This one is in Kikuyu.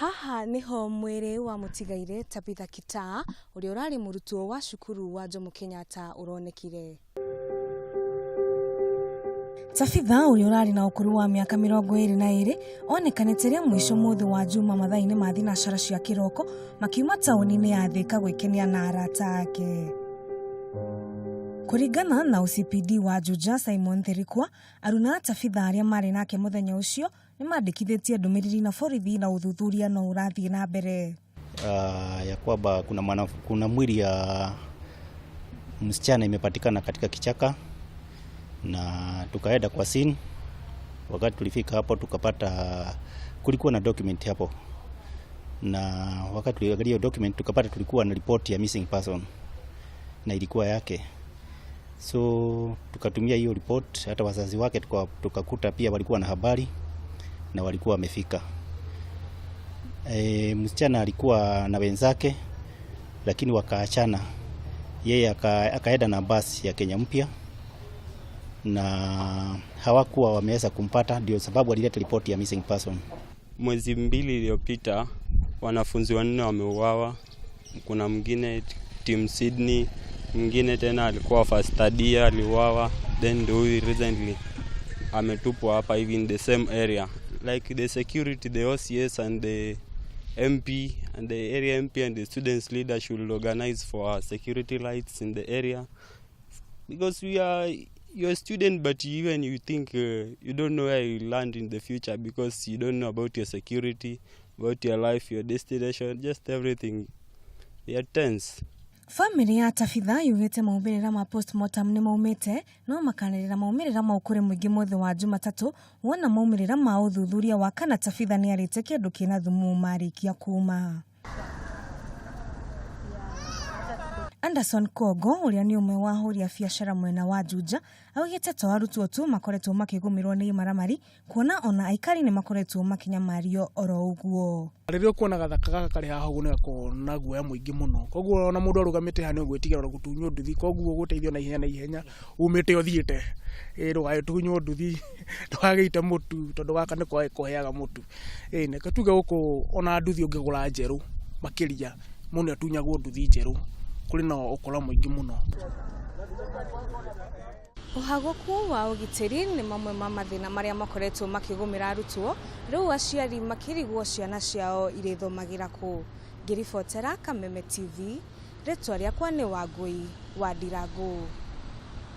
Haha nĩho mwĩrĩ wa mũtigairĩ Tabitha Kitaa ũrĩa ũrarĩ mũrutwo wa cukuru wa Jomo Kenyatta ũronekire. Tabitha ũrĩa ũrarĩ na ũkũrũ wa mĩaka 22 onekanĩte rĩa mũico mũthĩ wa Juma mathaa-inĩ ma thinacara cia kĩroko makiuma taũni-inĩ ya Thika gwĩkenia na arata ake. Kũringana na OCPD wa Juja Simon Thirikwa, aruna a Tabitha arĩa marĩ nake mũthenya ũcio nĩ mandĩkithĩtie ndũmĩrĩri na borithi na ũthuthuria no ũrathiĩ na mbere. Ya kwamba kuna mwili ya msichana imepatikana katika kichaka na tukaenda kwa scene. Wakati tulifika hapo tukapata kulikuwa na document hapo, na wakati tuliangalia hiyo document tukapata tulikuwa na report ya missing person na ilikuwa yake, so tukatumia hiyo report. Hata wazazi wake tukakuta pia walikuwa na habari na walikuwa wamefika. Msichana alikuwa na wenzake lakini wakaachana. Yeye akaenda na basi ya Kenya Mpya na hawakuwa wameweza kumpata, ndio sababu alileta ripoti ya missing person. Mwezi 2 iliyopita wanafunzi 4 wameuawa. Kuna mwingine team Sydney, mwingine tena alikuwa first year aliuawa, then ndio huyu recently ametupwa hapa hivi in the same area. Like the security, the OCS and the MP and the area MP and the students leader should organize for security lights in the area, because you're a student, but even you think you don't know where you land in the future, because you don't know about your security, about your life, your destination, just everything. You are tense. Famĩlĩ ya Tabitha yugĩte maumĩrĩra ma postmortem nĩ maumĩte no makanĩrĩra maumĩrĩra mau kũrĩ mũingĩ mũthĩ wa Jumatatũ wona maumĩrĩra ma ũthuthuria wa kana Tabitha nĩ arĩte kĩndũ kĩna thumu marĩkia kuma. Anderson Kogo ũrĩa nĩ ũmwe wa ahũri a biacara mwena wa Juja augĩte to arutwo tu makoretwo makĩgũmĩrwo nĩ imaramari kuona ona aikari nĩ makoretwo makĩnyamario oro ũguo. Rĩrĩa ũkuona gathaka gaka karĩ haha ũguo nĩ gakoragwo na guoya mũingĩ mũno, koguo ona mũndũ arũgamĩte haha nĩ ũgwĩtigĩra ona gũtunywo nduthi, koguo ũgũteithio na ihenya na ihenya umĩte ũthiĩte, ndũgagĩtunywo nduthi ndũgagĩite mũtu tondũ gaka nĩko kũheaga mũtu. Reke tuge gũkũ ona nduthi ũngĩgũra njerũ makĩria mũndũ nĩ atunyagwo nduthi njerũ, kũrĩ na ũkora mũingĩ mũno. Ũhagũku wa ũgitĩri nĩ mamwe ma mathĩna marĩa makoretwo makĩgũmĩra arutwo, rĩu aciari makĩrigwo ciana ciao irĩthomagĩra kũ. Ngĩribotera Kameme TV, rĩtwa rĩakwa nĩ Wangũi wa Ndirangũ.